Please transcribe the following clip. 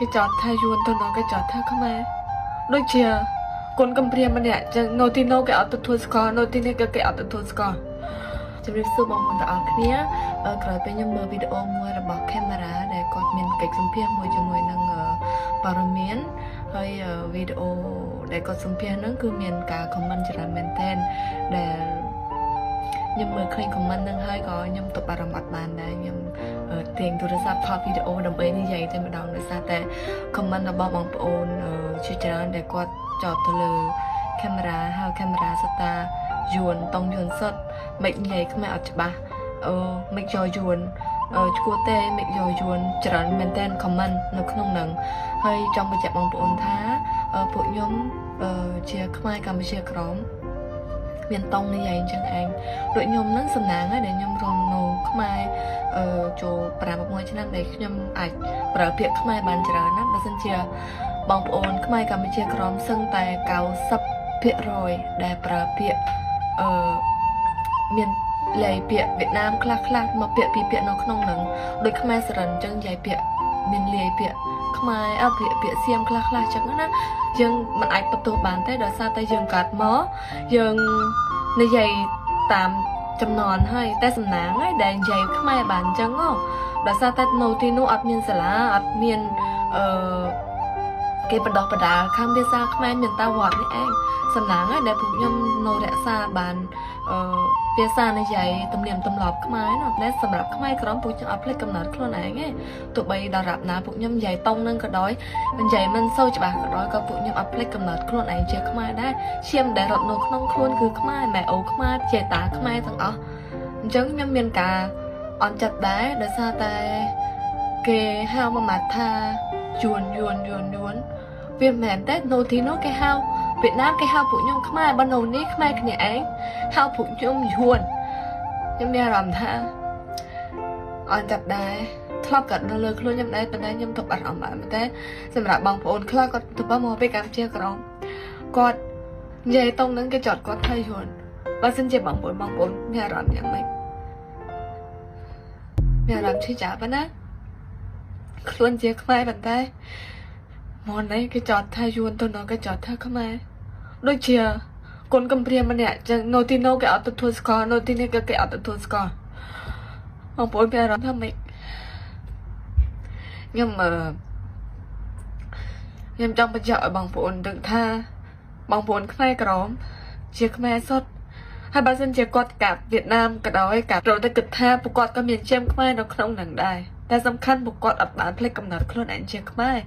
គេចោទថាយួនទៅនោះគេចោទថាខ្មែរដូចជាកូនកំព្រាម្នាក់ចឹងនៅទីនោះគេអត់ទទួលស្គាល់នៅទីនេះក៏គេអត់ទទួលស្គាល់ ជំរាបសួរបងប្អូនទាំងអស់គ្នាក្រោយពេលខ្ញុំមើលវីដេអូមួយរបស់ camera ដែលគាត់មានកិច្ចសម្ភាសមួយជាមួយនឹងប៉ារ៉ាមានហើយវីដេអូដែលគាត់សម្ភាសហ្នឹងគឺមានការ comment ច្រើនមែនទែនដែលខ្ញុំមើលឃើញ comment ហ្នឹងហើយក៏ខ្ញុំទប់អារម្មណ៍អត់បានដែរខ្ញុំទាញទូរស័ព្ទថតវីដេអូដើម្បីនិយាយតែម្ដងដោយសារតែ comment របស់បងប្អូនជាច្រើនដែលគាត់ចោទទៅលើ camera ហៅ camera សតាយួនតង់យួនសុតមិននិយាយខ្មែរអត់ច្បាស់អឺមិនយកយួនឈួតទេមិនយកយួនច្រើនមែនតើ comment នៅក្នុងហ្នឹងហើយចង់បញ្ជាក់បងប្អូនថាពួកខ្ញុំជាខ្មែរកម្ពុជាក្រមមានតង់និយាយអញ្ចឹងឯងដូចខ្ញុំហ្នឹងសំណាងហើយដែលខ្ញុំរងនៅខ្មែរចូល5 6ឆ្នាំដែលខ្ញុំអាចប្រើពាក្យខ្មែរបានច្រើនណាបើសិនជាបងប្អូនខ្មែរកម្ពុជាក្រមសឹងតែ90%ដែលប្រើពាក្យអឺមានលាយពាក្យវៀតណាមខ្លះខ្លះមកពាក្យពីរពាក្យនៅក្នុងហ្នឹងដូចខ្មែរសរិនអញ្ចឹងនិយាយពាក្យមានលាយពាក្យខ្មែរអើពាក្យពាក្យសៀមខ្លះខ្លះអញ្ចឹងណាយើងមិនអាចបន្ទោសបានទេដោយសារតែយើងកាត់មកយើងនិយាយតាមចំណន់ហើយតែសំណាងហើយដែលនិយាយខ្មែរបានអញ្ចឹងហ៎ដោយសារតែនៅទីនោះអត់មានសាលាអត់មានអឺគេបណ្ដោះបណ្ដាលខាងភាសាខ្មែរមានតែវត្តនេះឯងសំណាងហើយដែលពួកខ្ញុំនៅរក្សាបានអឺភាសានិយាយទំនៀមទម្លាប់ខ្មែរណាតែសម្រាប់ខ្មែរក្រមពួកខ្ញុំអត់ភ្លេចកំណត់ខ្លួនឯងទេទោះបីដល់រាប់ណាពួកខ្ញុំនិយាយតង់នឹងក៏ដោយនិយាយមិនសូវច្បាស់ក៏ដោយក៏ពួកខ្ញុំអត់ភ្លេចកំណត់ខ្លួនឯងជាខ្មែរដែរឈាមដែលរត់នៅក្នុងខ្លួនគឺខ្មែរម៉ែអូខ្មែរជាតាខ្មែរទាំងអស់អញ្ចឹងខ្ញុំមានការអន់ចិត្តដែរដោយសារតែគេហៅមកម៉ាត់ថាយួនយួនយួនយួនវាមិនមែនទេនៅទីនោះគេហៅវៀតណាមគេហៅពួកខ្ញុំខ្មែរបើនៅនេះខ្មែរគ្នាឯងហៅពួកខ្ញុំយួនខ្ញុំមានអារម្មណ៍ថាអន់ចិត្តដែរធ្លាប់កាត់នៅលើខ្លួនខ្ញុំដែរប៉ុន្តែខ្ញុំទប់អារម្មណ៍បានតែសម្រាប់បងប្អូនខ្លះគាត់ទៅបើមកពីកម្ពុជាក្រមគាត់និយាយតង់ហ្នឹងគេចោទគាត់ថាយួនបើសិនជាបងប្អូនមានអារម្មណ៍យ៉ាងម៉េចមានអារម្មណ៍ឈឺចាប់ណាខ្លួនជាខ្មែរប៉ុន្តែមកនេះគេចោទថាយួនទៅនោះគេចោទថាខ្មែរដូចជាកូនកំព្រាម្នាក់ចឹងនៅទីនោះគេអត់ទទួលស្គាល់នៅទីនេះក៏គេអត់ទទួលស្គាល់បងប្អូនមានអារម្មណ៍ថាម៉េចខ្ញុំខ្ញុំចង់បញ្ជាក់ឲ្យបងប្អូនដឹងថាបងប្អូនខ្មែរក្រមជាខ្មែរសុទ្ធហើយបើសិនជាគាត់កាប់វៀតណាមក៏ដោយកាប់ត្រូវតែគិតថាពួកគាត់ក៏មានឈាមខ្មែរនៅក្នុងនឹងដែរតែសំខាន់ពួកគាត់អត់បានភ្លេចកំណត់ខ្លួនឯងជាខ្មែរ។